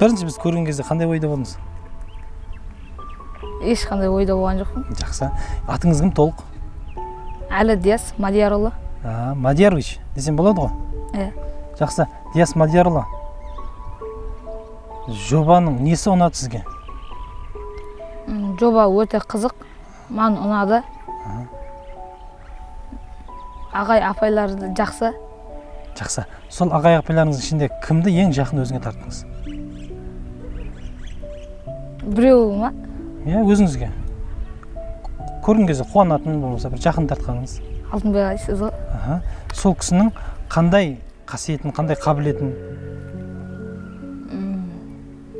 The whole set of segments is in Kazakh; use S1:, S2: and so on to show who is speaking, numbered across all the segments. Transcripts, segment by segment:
S1: Бірінші біз көрген кезде қандай ойда болдыңыз?
S2: Ешқандай ойда болған жоқпын.
S1: Жақсы. Атыңыз кім толық?
S2: Әлі Диас Мадиярұлы.
S1: Мадиярович десем болады ғой?
S2: Иә.
S1: Жақсы. Диас Мадиярұлы. Жобаның несі ұнады сізге?
S2: Жоба өте қызық, маған ұнады. Ағай апайлар жақсы.
S1: Жақсы. Сол ағай апайларыңыздың ішінде кімді ең жақын өзіңе тарттыңыз?
S2: Біреу ма?
S1: Иә, өзіңізге. Көрген кезде қуанатын болмаса бір жақын тартқаныңыз.
S2: Алтынбай ағай сіз ғой.
S1: Аха. Сол кісінің қандай қасиетін, қандай қабілетін?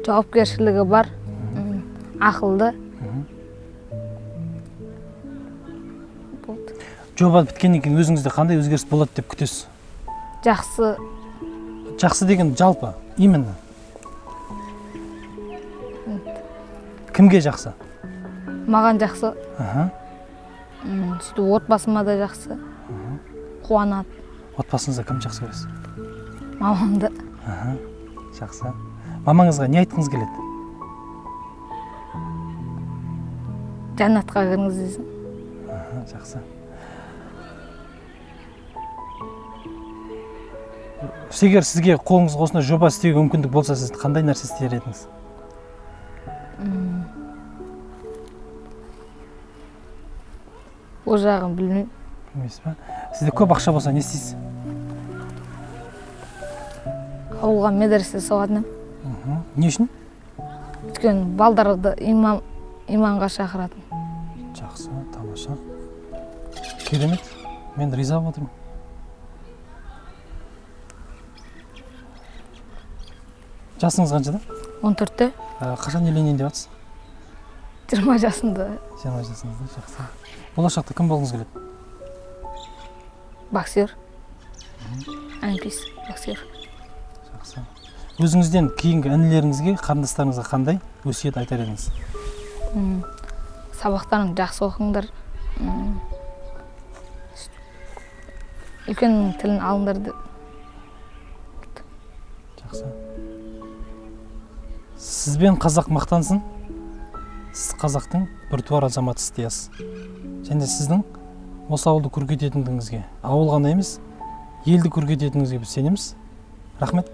S2: Жауапкершілігі бар, ақылды. Болды.
S1: Жоба біткеннен кейін өзіңізде қандай өзгеріс болады деп күтесіз?
S2: Жақсы.
S1: Жақсы деген жалпы, именно. Кімге жақсы?
S2: Маған жақсы.
S1: Аха.
S2: Сөйтіп отбасыма да жақсы. Қуанады.
S1: Отбасыңызда кім жақсы көресіз?
S2: Мамамды.
S1: Аха. Жақсы. Мамаңызға не айтқыңыз келеді?
S2: Жәннатқа кіріңіз десін.
S1: Аха, жақсы. Егер сізге қолыңызға осындай жоба істеуге мүмкіндік болса, сіз қандай нәрсе істер едіңіз?
S2: Ол жағын білмеймін.
S1: Білмейсіз ба? Сізде көп ақша болса не істейсіз?
S2: Ауылға медресе соғатын едім.
S1: Не үшін?
S2: Өйткені балдарды иманға шақыратын.
S1: Жақсы, тамаша. Керемет. Мен риза болып отырмын. Жасыңыз қаншада?
S2: 14-те.
S1: Қашан үйленейін деп жатсыз?
S2: 20 жасында.
S1: 20 жасыңызда, жақсы. Болашақта кім болғыңыз келеді?
S2: Боксер. Олимпист, боксер.
S1: Жақсы. Өзіңізден кейінгі інілеріңізге, қарындастарыңызға қандай өсиет айтар едіңіз?
S2: Сабақтарың жақсы оқыңдар. Үлкеннің тілін алыңдар деп.
S1: Жақсы. Сізбен қазақ мақтансын. Сіз қазақтың біртуар азаматысыз Диас. Және сіздің осы ауылды көркейтетіндігіңізге, ауыл ғана емес, елді көркейтетініңізге біз сенеміз. Рахмет.